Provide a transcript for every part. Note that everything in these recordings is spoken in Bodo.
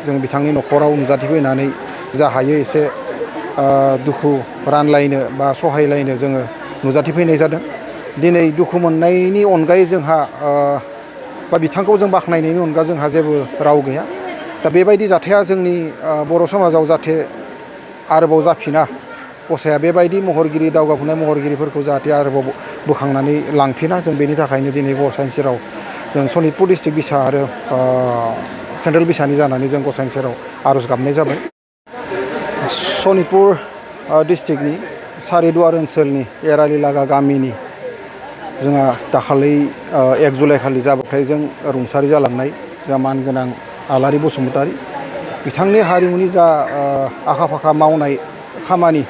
जों बिथांनि न'खराव नुजाथिफैनानै जा हायो एसे दुखु रानलायनो बा सहायलायनो जोङो नुजाथिफैनाय जादों। दिनै दुखु मोननायनि अनगायै जोंहा बा बिथांखौ जों बाख्नायनायनि अनगा जोंहा जेबो राव गैया। दा बेबायदि जाथाया जोंनि बर' समाजाव जाहाथे आरोबाव जाफिना, गसाया बेबायदि महरगिरि दावगाफुनाय महरगिरिफोरखौ जाहाथे आरोबाव बोखांनानै लांफिना, जों बेनि थाखायनो दिनै गसाइनि सेराव जों सनितपुर डिस्ट्रिक्ट बिसा आरो सेन्ट्रेल बिसानि जानानै जों गसाइनि सेराव आर'ज गाबनाय जाबाय। सनितपुर डिस्ट्रिक्टनि सारिदुवार ओनसोलनि एरालिलागा गामिनि जोंहा दाखालि 1 जुलाइ खालि जाब्रबथायजों रुंसारि जालांनाय जा मानगोनां आलारि बसुमतारी, बिथांनि हारिमुनि जा आखा फाखा मावनाय खामानि,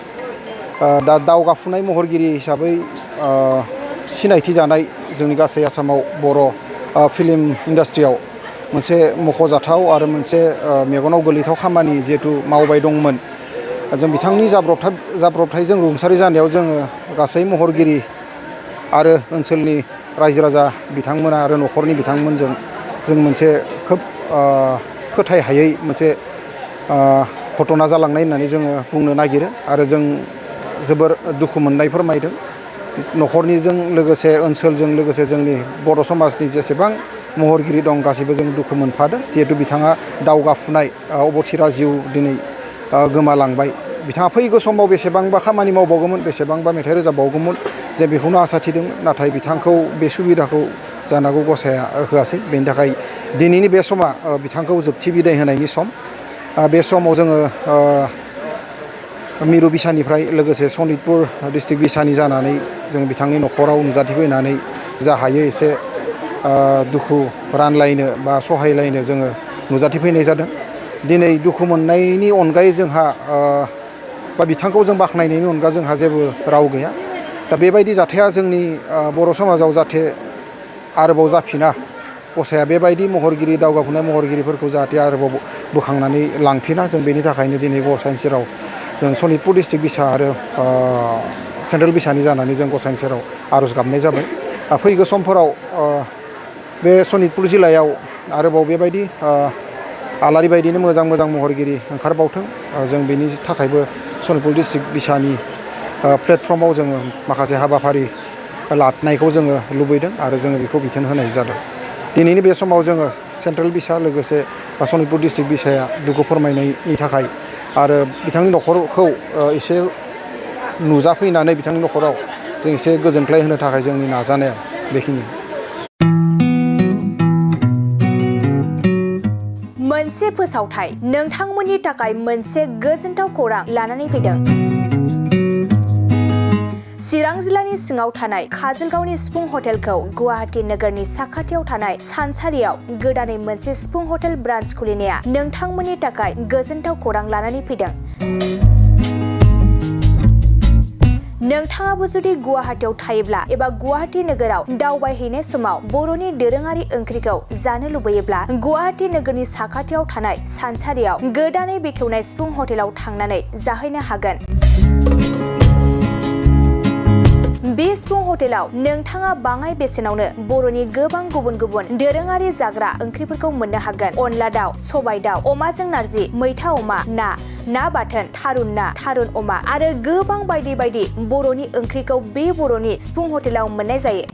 दा दावगाफुनाय महरगिरि हिसाबै सिनायथि जानाय जोंनि गासै आसामाव बर' फिल्म इन्डास्ट्रियाव मोनसे मख'जाथाव आरो मोनसे मेगनाव गोलैथाव खामानि जिहेथु मावबाय दंमोन। जों बिथांनि जाब्रबथायजों रुंसारि जानायाव जोङो गासै महरगिरि आरो ओनसोलनि रायजो राजा बिथांमोना आरो न'खरनि बिथांमोनजों जों मोनसे खोब फोथाय हायै मोनसे घटना जालांनाय होननानै जोङो बुंनो नागिरो आरो जों जोबोर दुखु मोननाय फोरमायदों। न'खरनिजों लोगोसे ओनसोलजों लोगोसे जोंनि बर' समाजनि जेसेबां महरगिरि दं गासैबो जों दुखु मोनफादों। जिहेथु बिथाङा दावगाफुनाय अबथिरा जिउ दिनै गोमालांबाय। बिथाङा फैगौ समाव बेसेबांबा खामानि मावबावगौमोन, बेसेबांबा मेथाइ रोजाबबावगौमोन, जे बेखौनो आसा थिदोंमोन। नाथाय बिथांखौ बे सुबिदाखौ जानांगौ गसाया होआसै। बेनि थाखाय दिनैनि बे समा बिथांखौ जोबथि बिदाय होनायनि सम। बे समाव जोङो मिरु बिसानिफ्राय लोगोसे सनितपुर डिस्ट्रिक्ट बिसानि जानानै जों बिथांनि न'खराव नुजाथिफैनानै जा हायो एसे दुखु रानलायनो बा सहायलायनो जोङो नुजाथिफैनाय जादों। दिनै दुखु मोननायनि अनगायै जोंहा बा बिथांखौ जों बाख्नायनायनि अनगा जोंहा जेबो राव गैया। दा बेबायदि जाथाया जोंनि बर' समाजाव जाहाथे आरोबाव जाफिना, गसाया बेबायदि महरगिरि दावगाफुनाय महरगिरिफोरखौ जाहाथे आरोबाव बोखांनानै लांफिना, जों बेनि थाखायनो दिनै गसाइनि सेराव जों सनितपुर डिस्ट्रिक्ट बिसा आरो सेन्ट्रेल बिसानि जानानै जों गसाइनि सेराव आर'ज गाबनाय जाबाय। फैगौ समफोराव बे सनितपुर जिल्लायाव आरोबाव बेबायदि आलारि बायदिनो मोजां मोजां महरगिरि ओंखारबावथों, जों बेनि थाखायबो सनितपुर डिस्ट्रिक्ट बिसानि प्लेटफर्माव जोङो माखासे हाबाफारि लानायखौ जोङो लुबैदों आरो जोङो बेखौ बिथोन होनाय जादों। दिनैनि बे समाव जोङो सेन्ट्रेल बिसा लोगोसे सनितपुर डिस्ट्रिक्ट बिसाया दुखु फोरमायनायनि थाखाय आरो बिथांनि न'खरखौ एसे नुजाफैनानै बिथांनि न'खराव जों एसे गोजोनग्लाय होनो थाखाय जोंनि नाजानाया बेखिनि। मोनसे फोसावथाय नोंथांमोननि थाखाय मोनसे गोजोनथाव खौरां लानानै फैदों। चिरां जिल्लानि सिङाव थानाय काजलगावनि सिफुं हटेलखौ गुवाहाटी नोगोरनि साखाथियाव थानाय सानसारियाव गोदानै मोनसे सिफुं हटेल ब्रान्च खुलिनाया नोंथांमोननि थाखाय गोजोनथाव खौरां लानानै फैदों। नोंथाङाबो जुदि गुवाहाटीयाव थायोब्ला एबा गुवाहाटी नोगोराव दावबायहैनाय समाव बर'नि दोरोङारि ओंख्रिखौ जानो लुबैयोब्ला गुवाहाटी नोगोरनि साखाथियाव थानाय सानसारियाव गोदानै बेखेवनाय सिफुं हटेलाव थांनानै जाहैनो हागोन। बे सिफुं हटेलाव नोंथाङा बाङाय बेसेनावनो बर'नि गोबां गुबुन गुबुन दोरोङारि जाग्रा ओंख्रिफोरखौ मोननो हागोन। अनला दाउ, सबाय दाउ, अमाजों नारजि, मैथा अमा, ना बाथोन, थारुन ना, थारुन अमा आरो गोबां बायदि बायदि बर'नि ओंख्रिखौ बे बर'नि सिफुं हटेलाव मोननाय जायो।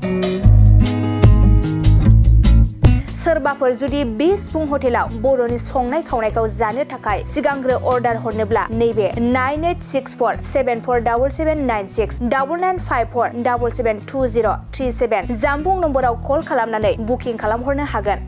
सोरबाफोर जुदि बे सिफुं हटेलाव बर'नि संनाय खावनायखौ जानो थाखाय सिगांग्रो अर्डार हरनोब्ला नैबे 9864747796 9954772037 जामबुं नम्बराव कल खालामनानै बुकिं खालामहरनो हागोन।